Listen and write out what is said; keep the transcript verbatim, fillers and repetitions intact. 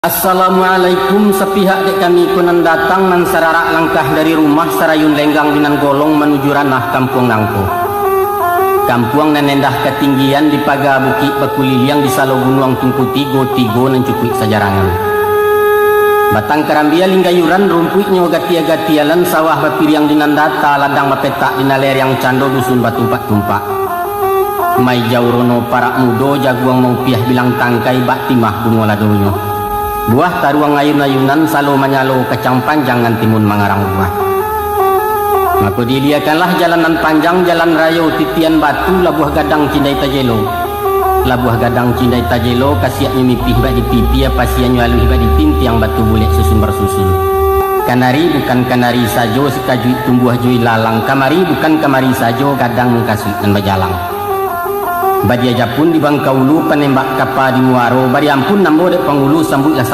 Assalamualaikum, sapihak dek kami ko nan datang nan sararak langkah dari rumah Sarayun Lenggang di nan golong manuju ranah kampuang nangko. Kampuang nan endah katinggian di paga bukik bakuliliang di salo gunuang tungku tigo-tigo nan cukuik sajarangan. Batang karambia linggayuran rumpuiknyo gatia-gatialan sawah bapiriang di nan data ladang bapetak di nan leriang cando dusun batumpak-tumpak. Maijau rono parak mudo jaguang maupiah bilang tangkai bak timah bungo ladonyo. Buah taruang ayun-ayunan salo manyalo kacang panjang nan timun mangarang buah. Mako diiliakanlah jalan nan panjang jalan rayo titian batu labuah gadang cindai tajelo. Labuah gadang cindai tajelo kasiaknyo mipih bak dipipia pasiannyo aluih bak dipintiang batu bulek susun barsusun. Kanari bukan kanari sajo sakajuik tumbuah jo ilalang kamari bukan kamari sajo gadang mukasuik nan bajalang. Badia japun di bangkaulu panembak kapa di muaro bari ampun nambo dek pangulu sambuiklah